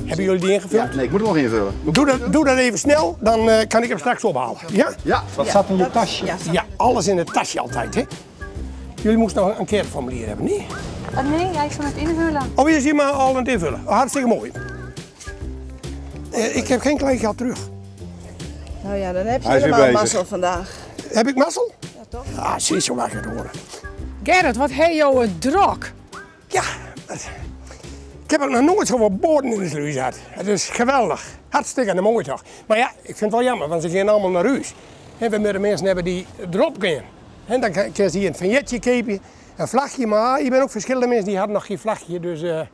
Hebben jullie die ingevuld? Ja, nee, ik moet hem nog invullen. Doe dat, doe dat even snel, dan eh, kan ik hem straks ophalen. Ja? Ja. Wat zat in je tasje? Ja, alles in het tasje altijd, hè? Jullie moesten nog een enquêteformulier hebben, niet? Oh, nee, hij is aan het invullen. Oh, je ziet maar al aan het invullen. Hartstikke mooi. Eh, ik heb geen kleingeld terug. Nou ja, dan heb je Hij is weer helemaal bezig. mazzel vandaag. Heb ik mazzel? Ja, toch? Ah, zie zo laat ik het horen. Gerrit, wat hey joh, het drok. Ja, ik heb ook nog nooit zoveel boorden in de sluis gehad. Het is geweldig. Hartstikke mooi toch. Maar ja, ik vind het wel jammer, want ze gaan allemaal naar huis. En we moeten mensen hebben die erop gaan. En dan kan kan ze hier een vignetje kopen, een vlagje. Maar je bent ook verschillende mensen die hadden nog geen vlagje. Dus, eh, maar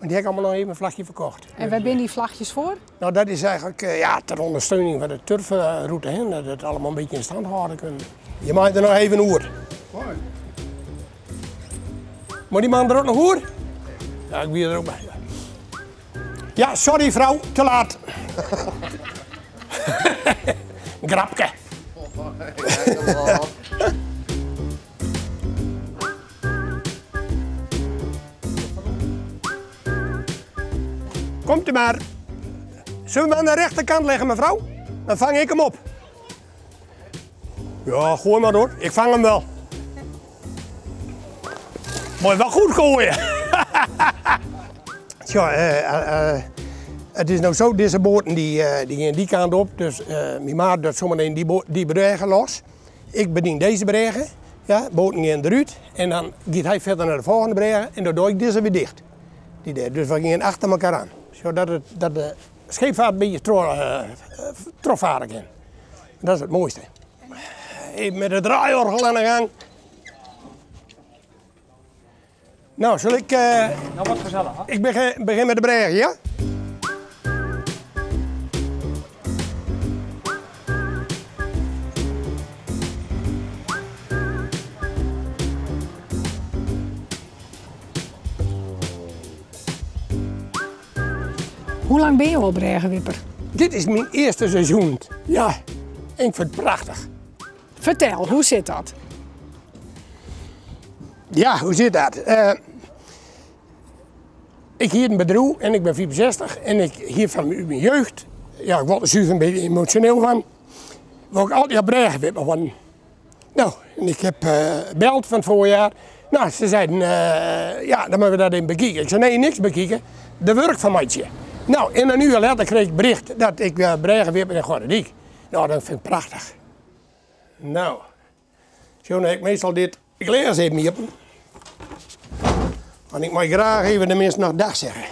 die heb ik allemaal nog even een vlagje verkocht. En waar zijn die vlagjes voor? Nou, dat is eigenlijk eh, ja, ter ondersteuning van de turfroute. Hè, dat het allemaal een beetje in stand houden kunnen. Je maakt er nog even een oer. Moet die man er ook nog oer? Ja, ik ben er ook bij. Ja, sorry vrouw, te laat. Grapke. Komt u maar. Zullen we hem aan de rechterkant leggen, mevrouw? Dan vang ik hem op. Ja, gooi maar hoor. Ik vang hem wel. Moet je wel goed gooien. Tja, eh, eh, eh, het is nou zo, deze boten die, eh, die gaan die kant op. Dus eh mijn maat doet zometeen die, die bregen los. Ik bedien deze bregen. Ja, boten gaan eruit. En dan gaat hij verder naar de volgende bregen. En dan doe ik deze weer dicht. Die daar. Dus we gingen achter elkaar aan. Zodat het, dat de scheepvaart een beetje tro, eh, trofvaren kan. Dat is het mooiste. Even met het draaiorgel aan de gang. Nou, zal ik... eh, Nou, wat gezellig, hè? ik begin, begin met de bregen, ja? Hoe lang ben je al brêgewipper? Dit is mijn eerste seizoen. Ja, en ik vind het prachtig. Vertel, hoe zit dat? Ja, hoe zit dat? Eh, ik hier een bedrijf en ik ben 64 en ik hier van mijn jeugd, ja, ik word er zuiver een beetje emotioneel van, wil ik altijd op brêgewipper worden. Nou, en ik heb eh beld van het voorjaar. Nou, ze zeiden, eh, ja, dan moeten we dat even bekijken. Ik zei, nee, niks bekijken, de werk van maatje. Nou, en een uur later kreeg ik bericht dat ik uh, brêgewipper in Gorredijk. Nou, dat vind ik prachtig. Nou, zo heb ik meestal dit glas even hier. Want ik mag graag even de mensen nog dag zeggen.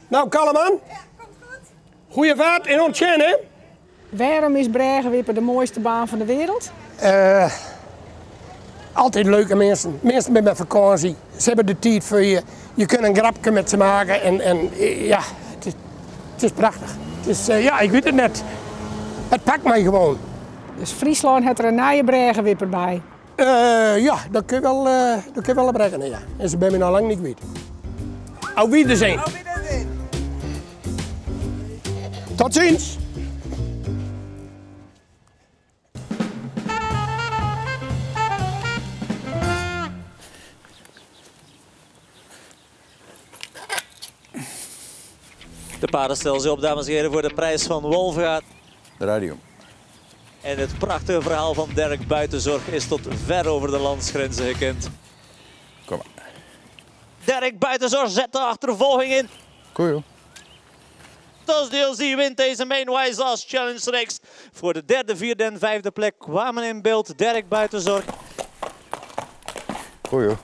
Nou, kalm aan. Ja, komt goed. Goeie vaart en ontsjen, hè? Waarom is brêgewipper de mooiste baan van de wereld? Eh, altijd leuke mensen. Mensen met mijn vakantie. Ze hebben de tijd voor je. Je kunt een grapje met ze maken. En, en eh, ja, het is, het is prachtig. Het is, eh, ja, ik weet het net. Het pakt mij gewoon. Dus Friesland heeft er een nieuwe brêgewipper bij. Eh, ja, dat kun je wel, eh, dat kun je wel brengen, ja. En ze ben me nog lang niet kwijt. Auf Wiedersehen. Auf Wiedersehen. Tot ziens. De paarden stellen zich op, dames en heren, voor de prijs van Wolfgaard. De radio. En het prachtige verhaal van Dirk Buitenzorg is tot ver over de landsgrenzen gekend. Kom maar. Dirk Buitenzorg zet de achtervolging in. Kom joh. Tos DLC wint deze Main Wise Ass Challenge reeks. Voor de derde, vierde en vijfde plek kwamen in beeld Dirk Buitenzorg. Kom joh.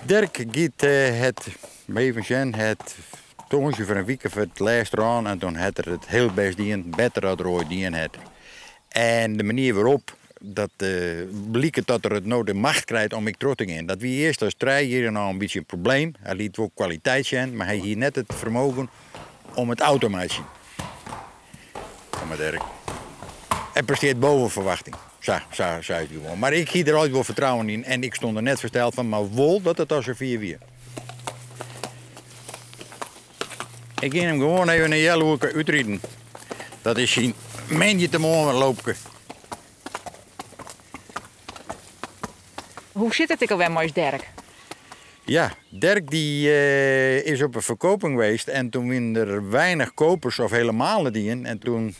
Dirk giet eh, het mee van het tongetje voor een week voor het laatst aan en toen had er het heel best dien, beter dat er ooit dien het. En de manier waarop dat uh, bleek het dat er het nou de macht krijgt om ik terug te gaan. Dat wie eerst als trein hier nou een beetje een probleem. Hij liet wel kwaliteit zijn, maar hij hier net het vermogen om het automatisch. Kom maar Dirk. Hij presteert boven verwachting. Zo, zo, zo is het gewoon. Maar ik hier er altijd wel vertrouwen in en ik stond er net versteld van, maar wol dat het als een 4-4. Ik ging hem gewoon even een jelhoeke uitrijden. Dat is zijn mensje te morgen loopje. Hoe zit het ik alweer, moois Dirk? Ja, Dirk die eh, is op een verkoping geweest en toen wienen er weinig kopers of helemaal net ien. En toen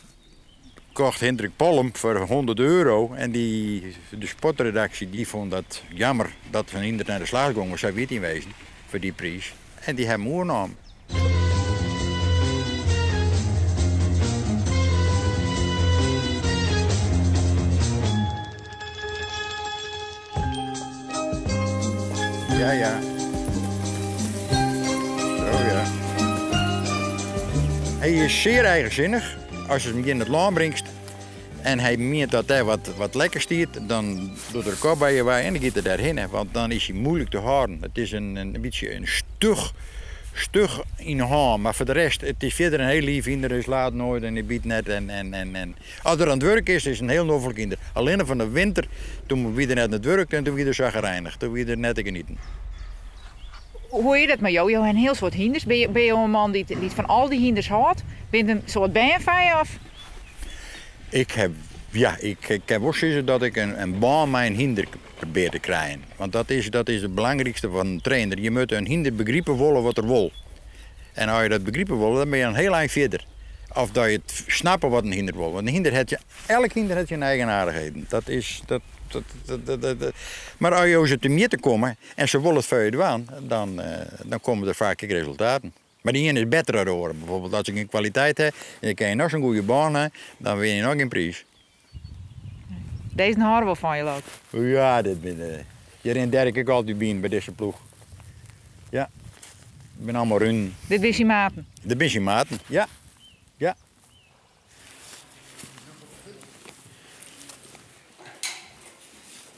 kocht Hendrik Pollum voor 100 euro en die, de sportredactie die vond dat jammer dat Van Hinder naar de slaag ging, zij weet in wezen voor die prijs. En die hebben oernomen. Ja, ja. Zo ja. Hij is zeer eigenzinnig. Als je hem in het land brengt en hij meent dat hij wat, wat lekker stiert, dan doet er kop bij je bij en dan gaat hij daarheen. Want dan is hij moeilijk te houden. Het is een, een, beetje een stug, stug in de hand. Maar voor de rest, het is verder een heel lief kinder. Hij slaat nooit en hij biedt net. En, en, en, en. Als er aan het werk is, is het een heel novel kinder. Alleen van de winter, toen we er net aan het werk en toen we er zagrijnig. Toen we er net te genieten. Hoe is dat met jou? Je hebt een heel soort hinders. Ben je, ben je een man die, die van al die hinders houdt? Ben je een soort bijenvij of? Ik heb, ja, ik, ik heb wel zeggen dat ik een, een baan mijn hinder probeer te krijgen. Want dat is, dat is het belangrijkste van een trainer. Je moet een hinder begrijpen willen wat er wil. En als je dat begrijpen wil, dan ben je een heel eind verder. Of dat je het snappen wat een hinder wil. Want een hinder heeft je, elk hinder heeft zijn eigenaardigheden. Dat is, dat, dat, dat, dat, dat, Maar als je ze te meer te komen en ze willen het voor je doen, dan, uh, dan komen er vaak resultaten. Maar die ene is beter door. Bijvoorbeeld als je geen kwaliteit hebt en je kan je nog zo'n goede baan hebben, dan win je nog geen prijs. Deze houden wel van je ook. Ja, dit ben uh, je rent Dirk ik altijd bij bij deze ploeg. Ja, ik ben allemaal run. Dit is je maten? Dit is je maten, ja. Ja.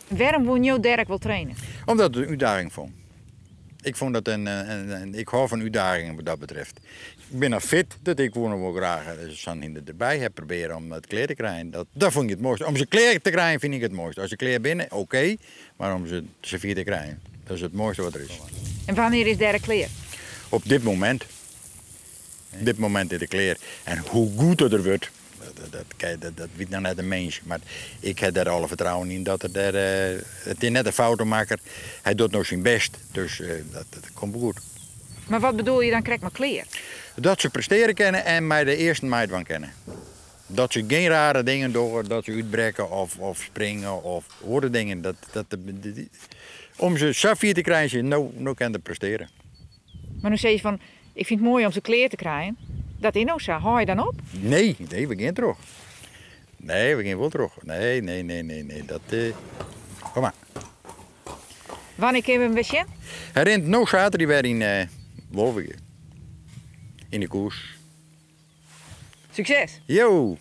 Waarom wil jou Dirk wel trainen? Omdat het een uitdaging vond. Ik vond dat een, een, een, ik hou van uitdagingen wat dat betreft. Ik ben nog fit, dat ik gewoon wel graag zo'n hinder erbij heb proberen om het kleer te krijgen. Dat, dat vond ik het mooiste. Om ze kleer te krijgen vind ik het mooiste. Als ze kleer binnen, oké, okay, maar om ze ze te krijgen, dat is het mooiste wat er is. En wanneer is Dirk kleer? Op dit moment. Op dit moment is de kleer. En hoe goed het er wordt, dat, dat, dat, dat weet nou net een mens. Maar ik heb daar alle vertrouwen in dat er daar... Uh, het is net een foutenmaker. Hij doet nog zijn best. Dus uh, dat, dat komt goed. Maar wat bedoel je dan, krijg maar kleer? Dat ze presteren kennen en mij de eerste meid van kennen. Dat ze geen rare dingen doen, dat ze uitbreken of, of springen of horen dingen. Dat, dat, om ze saffier te krijgen, nou, nou kan ze presteren. Maar nu zeg je van, ik vind het mooi om ze kleer te krijgen. Dat is nou zo. Hou je dan op? Nee, nee, we gaan terug. Nee, we gaan wel terug. Nee, nee, nee, nee, nee. Dat, uh... Kom maar. Wanneer kunnen we hem weer zien? Hij rent nog zaterdag weer in uh, Wolvega. In de koers. Succes! Yo!